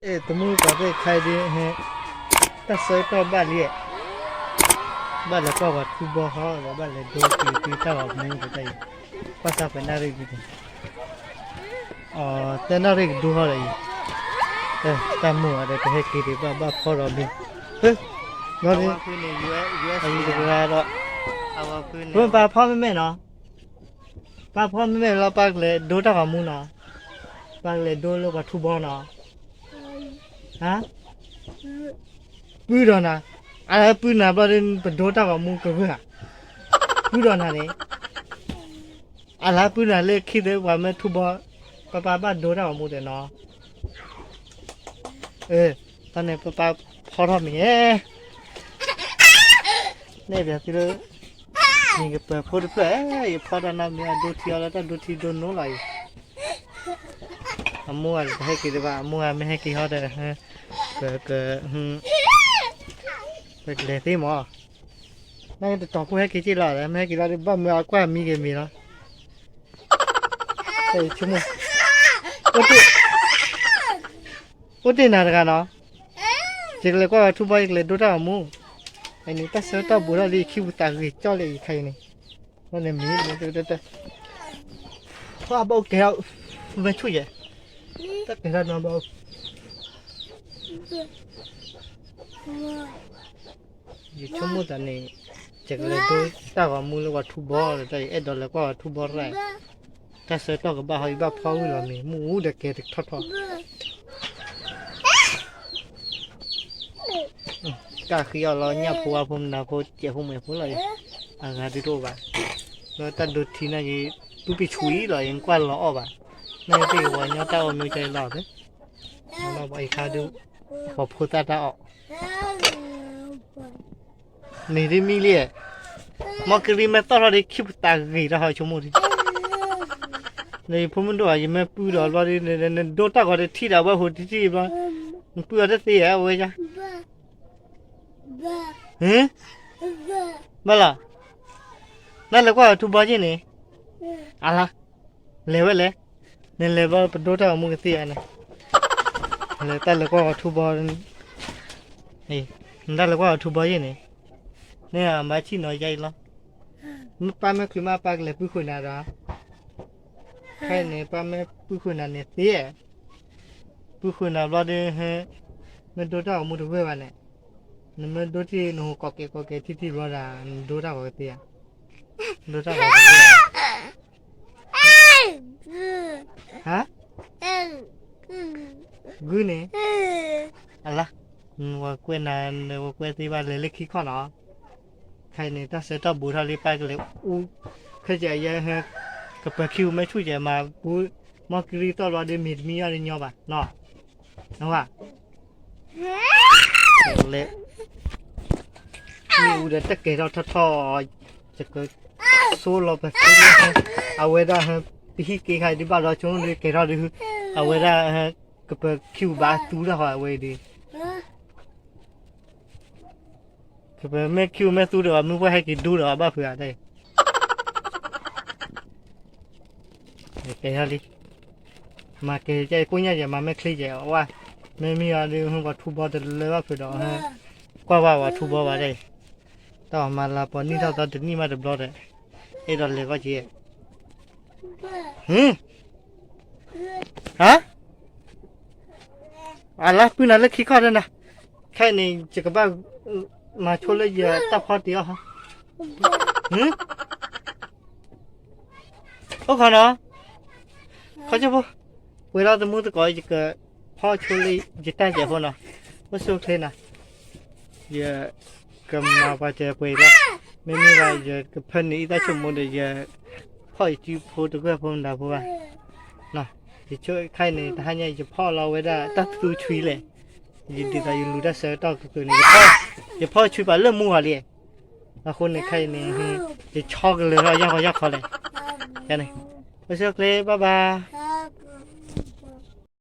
တမူတကိးသ့ၣ်ခါအံၤဒ် တၢ်ဆၢကတီၢ်ဘၣ်လံ, ဘၣ်လဲၤကွၢ်ပှၤထူဘီဃီဒီး ဘၣ်လဲၤဒိက့ၤသ့တၢ်ဂီၤမူတဖၣ်အံၤ, ကွၢ်စၢ်ပှဲၤနၣ်ရံၣ်ဒ်န့ၣ်, တဲနၣ်ရံၣ်ကဒိဃီဒီးအံၤ, တၢ်မိၢ်အီၤဒီး ပဟဲက့ၤဒံးဘၣ် ဘၣ်ဖီဒီးမ့ၢ်, ဘီန့ၣ်, အံၤတဂၤဒီး, ပၢ်ဖီမ့မ့ၢ်နီၤ, ပၢ်ဖီမ့မ့ၢ်လီၤ ပၢ်ကလဲၤဒိတၢ်ဂီၤမူနီၤ, ပၢ်ကလဲၤဒိလၢပှၤထူဘီနီၤ, ဟါ, ပုၢ်ဒီးနၤ, အလၢပုၢ်နၤဘျီဒ် ပဒိတၢ်ဂီၤမူကဂုၢ်ဧါ, ပုၢ်ဒီးနၤန့ၣ်, အလၢပုၢ်နၤလၢခံသ့ပှၤမ့ၢ်ထူဘီ, ပၢ်ပၢ်ဘၣ်ဒိတၢ်ဂီၤမူဒီးနီၤ, တၢ်န့ၣ်ပၢ်ပၢ်ဖီထီၣ်မ့ၢ်, န့ၣ်ပသုလၢ, မ့ၢ်ကပၢၤဖိတဖျၢၣ်, ယဖီတၢ်နီတမံၤ အဒိထံအီၤလၢတၢ်ဒိထံဒိနိလီၤအံၤ, အမိၢ်ဂၤတဟဲက့ၤဒံးဘၣ် အမိၢ်ဂၤမ့ၢ်ဟဲက့ၤဟီဒီး, ပက, ပကလဲၤသ့မး, နတတီၤဖိဟဲက့ၤက့ၢ်လီၤ မ့ၢ်ဟဲက့ၤလီၤဒ်ဘၣ်မုာ်အကွၢ်မံဂ့ၤမ့ၢ်လီၤ, ဆိကမိၣ်, အိၣ်တ့ၢ်နၤတဂၤနီၤ, ယကလဲၤကွၢ်ပှၤထူဘီ ယကလဲၤဒိတၢ်ဂီၤမူ, အန့ၣ် တၢ်ဆၢကတီၢ်ဘူးထီၣ်လံ ယခံပူၤသးဂ့ၤကၠီလံ ယခါအံၤန့ၣ်, ဘၣ်န့ၣ်မ့ၢ်, ပှၤဘၣ်အိၣ်ကဲၤထီၣ်, မ့ၢ်ဆူၣ်ယဲၢ်, တၢ်ကဲၤထီၣ်နီဘၣ်အိၣ် ယဆိကမိၣ်သးန့ၣ်, ယကလဲၤဒိတၢ်ဂီၤမူလၢပှၤထူဘီဒီး တၢ်အံၤအဲၣ်ဒိးလဲၤကွၢ်ပှၤထူဘီရၣ်, တၢ်ဆၢကတီၢ်ကဘၣ်ဟီ ယဘၣ်ဖီဝံၤလီၤမ့ၢ် မ့ၣ်အူဒီးကဲၤတထီၣ်ထီၣ်, ကၢ်ဃံအီၤလီၤညၣ်ဖိဝါဖိမနၤဖိစဲးဖိမှဲးဖိလီၤ, အဂၤဒ်တအိၣ်ဘၣ်, လၢတၢ်ဒိထံန့ၣ်ယံၤ, ပုၢ်ပံၤဆူအံၤလီၤ ယကွၢ်လီၤအီၣ်ဘၣ်, န့ၣ်သ့ၣ်ယဝၤညီတၢ်အိၣ်မ့ၢ်ကဲလီၤသ့, ဘၣ်ယခါဒုး, ပှၤဖိသၣ်တၢ်အီၣ် န့ၣ်ဒ်မံလံ, မီၢ်ကရံမ့ၢ်သီၣ်ထီၣ်ဒ်ခံပူၤသးဂ့ၤတၢ်ဟီဆိကမိၣ်ဒ်, နဖိမုၣ်ဒိၣ်ဧါ ယမ့ၢ်ပုၢ်ဒီးဘျီဒ်, နဒိတၢ်ဂီၤတထံၣ်ဒီးဝဲဟိုတထံၣ်ဘျီ, နပုၢ်အီၤတသ့ဧါ အဝဲယါ, ဟ့, ဘၣ်လီၤ, နလဲၤကွၢ်ထူဘီယ့ၢ်န့ၣ်, အလါ, လဲၤဝဲလဲၣ်, နလဲၤဘျီပဒိတၢ်ဂီၤမူကသ့ဧါန့ၣ်, လဲၤတၢ်လဲၤကွၢ်ထူဘီ နတၢ်လဲၤကွၢ်ထူဘီယ့ၢ်န့ၣ်, န့ၣ်အမၤဆံၣ်နီၤယါအံၤလီၤ, မ့ၢ်ပၢ်မ့ၢ်ချုးမးပၢ်ကလဲၤပုၢ်ဃုာ်နၤဒီး, ခဲအံၤန့ၣ် ပၢ်မ့ၢ်ပုၢ်ဃုာ်နၤန့ၣ်သ့, ပုၢ်ဃုာ်နၤဘျီဒီး, မ့ၢ်ဒိတၢ်ဂီၤမူတဝဲၢ်ဘၣ်န့ၣ်, နမ့ၢ်ဒိတံၢ်နဟူးကိးကဲးကိးကဲးထံၣ်ထံၣ်ဘျီဒီး နဒိတၢ်ဂီၤကသ့ဧါ, ဒိတၢ်ဂီၤကသ့ဧါ ဟါ, ဂုၢ်န့ၣ်, အလါ, ဝဲကွဲးနၤ, ဝဲကွဲးသ့ဘၣ်လဲၤလၢခံခီနီၤ, ခဲအံၤန့ၣ် တၢ်ဆၢကတီၢ်ဘူးထီၣ်လံ ပၢ်ကလဲၤအူ, ခဲကယဲၢ်, ကပၢၤခံပူၤမ့ၢ်ဆူၣ်ကဲးမၤပူ, မီၢ်ကရံသီၣ်ဘျီဒီးမ့ၤတမံယီၢ်ဒီးညီဘၣ်နီၤ, နဝဲ လဲၤ, မ့ၣ်အူဒီးတၢ်ကဲၤထီၣ်ထီၣ်ထီၣ်, ယက, ဆိလီၤပသ့, အဝဲဒၣ်, ပဟံၣ်က့ၤခါဒ်ဘၣ်ဒီးဆိကမိၣ်ဒ်ကဲၤထီၣ်ဒ်, အဝဲဒၣ်, ကပၢၤခံပူၤဘၣ်သူတၢ်ဃီအဝဲအံၤဒ် ကပၢၤမ့ၢ်ခံပူၤမ့ၢ်သူဒီး မုၢ်ပှၢ်ဟဲက့ၤဒူဒီးဘၣ်ဖုးဧါတၢ်အံၤ, ကဲၤထီၣ်လံ, မၤကဲၤကဲကိၣ်ညါယဲၢ် မၤမ့ၢ်ချ့ယဲၢ်အဝဲ, မ့မ့ၢ်အီၤဒ် ပှၤထူဘီတလၢဘၣ်ဖုးဒီး, ကွၢ်ဘၣ်ပှၤထူဘီဘၣ်တၢ်အံၤ, တၢ်အီၣ်မၤလၤပှၤနံၣ်ထီၣ်သီတနံၣ်မးတဘျီဒီး, အဲၣ်ဒိးလဲၤကီၢ်က့ၤ, ဟ့, ဟါ, အလါပုၢ်နၤလၢခံခီဒီးနၤ, ခဲအံၤန့ၣ် ယကဘၣ်, မၤဆိလၢယတၢ်ဖီတ့ၢ်အီၤ, ဟ့, အိၣ်ခီနီၤ, ခီကၠိဖိ, ပှဲၤလီၤသမူသကိး ယကဖီဆိလၢယတၢ်စဲးဖိနီၤ, အိၣ်ဆူၣ်အိၣ်ချ့နီၤ, ယကမၤပှၤစဲးပှဲၤလီၤ, မ့မ့ၢ်ဘၣ်ယကဖၢနုာ်အံသၣ်ဆိကမိၣ်ဒီး ယဖီၣ်ယစုဖိတဂၢၢ်ဖိမတၤဖိဘၣ်, ယဆိခါအံၤန့ၣ် တဟါညါ ယဖီၣ်လီၤဝဲဒၣ်တၢ်သူဆွံလဲၣ်, ယဒ်သိးယလူၤတၢ်ဆၢကတီၢ်ကကုာ်န့ၣ် ယဖီၣ်, ယဖီၣ်ဆွံပာ်လၢမူဂီၤလံ, အဃိန့ၣ် ခဲအံၤန့ၣ်, ယဆီကလၢၤထီၣ်ယၢ်ခီယၢ်ခီလဲၣ်, ယန့ၣ်, အိၣ်ဆူၣ်အိၣ်ချ့ bye bye.